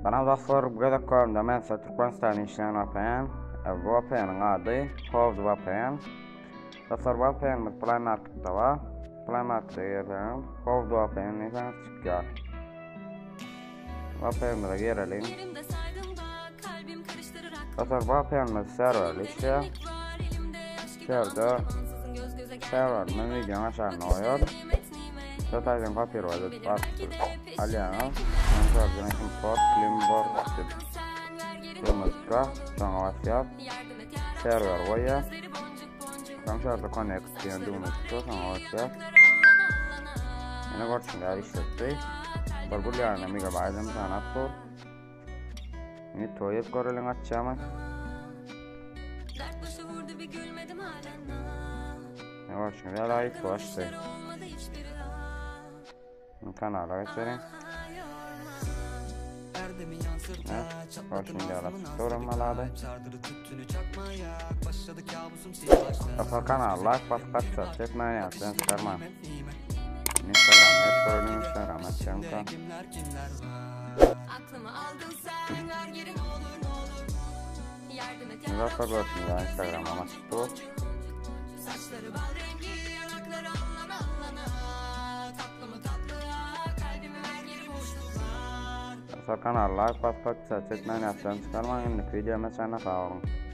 Salam dostlar, bu gezek göründe men size Türkmenistan işleýän VPN, bu VPN-iň ady Hovd VPN. Dostlar VPN-imiz Play Marketde bar. Play Markete girseňiz Hovd VPN diýseňiz çykýar. VPN-imize gireliň. Dostlar VPN-imiz serwerli işleýär. Şerde serwerimi videonyň aşagynda goýarys. Şu taýdan kopirowat edip basyp alýaňyz. Ondan import clipboard diýip durmuşka soňa basýar. Serwer goýýar. Soň şu ýerde connect diýen düwme çykýar, soňa basýar. Ýene görşüň ýaly işletdi. Bir gül ýaly megabaýdam sanap dur. Indi toýup göreliň açýarmy? Ne görşüň ýaly aýyp açdy. Kanala geçelim. Dostlar kanala like basyp patlap etmäni ýatdan çykarmaň. Instagram et görelim Instagram açýan ka. Dostlar görsün ya Instagram açyp dur. Saçları bal rengi, yanakları allan allana. Tatlı mı tatlı ya, kalbimi ver geri boşluklar. Dostlar kanala like basyp patlap etmäni ýatdan çykarmaň. Indiki videoma çenli sag boluň.